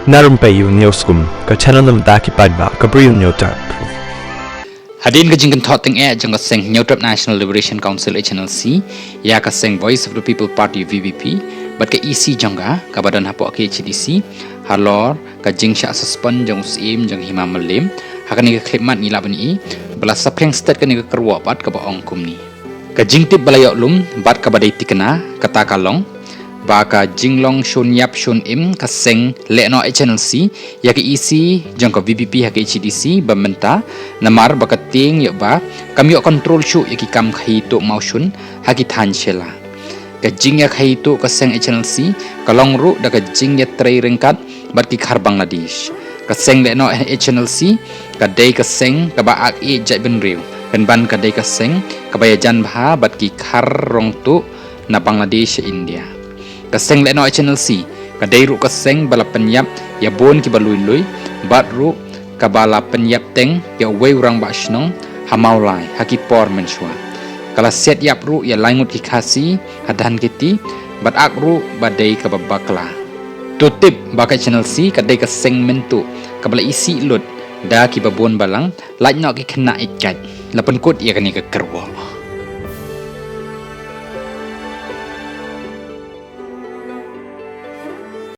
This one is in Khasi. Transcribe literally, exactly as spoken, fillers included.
Na Rympei U Hynñiewskum, ka channel na bynta ki paidbah ka Bri U Hynñiewtrep. Hadien ka jingkynthoh tyngeh jong ka seng Hynñiewtrep National Liberation Council, H N L C, ïa ka seng Voice of the People Party, V P P, bad ka E C jong ka, kaba don hapoh K H A D C, halor ka jingshah suspend jong u Syiem jong Hima Mylliem, ha kane ka khyllipmat ngi lah ban ïohi ba la saphriang stet kane ka kyrwoh bad kaba ong kumne. Ka jingtip ba la ïoh lum bad kaba dei tikna kata ka long ba ka jinglong shun ïap shun im ka seng lehnoh H N L C ïa ka E C jong ka V P P ha K H A D C ba mynta, namar ba ka tieng ïoh ba kam ïoh kontrol shuh ïa ki kam khaïi tuh mawshun ha ki thaiñ Shella. Ka jingïakhaïi tuh ka seng H N L C ka long ruh da ka jingïatrei ryngkat bad ki khar Bangladesh. Ka seng lehnoh H N L C ka dei ka seng kaba ak ïeit jaitbynriew, pynban ka dei ka seng kaba ïajan bha bad ki khar rong tuh na Bangladesh sha India. Ka seng lehnoh H N L C ka dei ruh ka seng ba la pynïap ïa bun kiba lui lui, bad ruh kaba la pynïap teng ïa uwei u rangbah shnong ha Mawlai ha ki por mynshuwa. Ka la siat ïap ruh ïa lai ngut ki Khasi ha Dhankheti, bad ak ruh ba dei kaba bakla. To tip ba ka H N L C ka dei ka seng myntuh kaba la isih lut da kiba bun balang, lait noh ki khynnah ïeit kait. La pynkut ïa kane ka kyrwoh.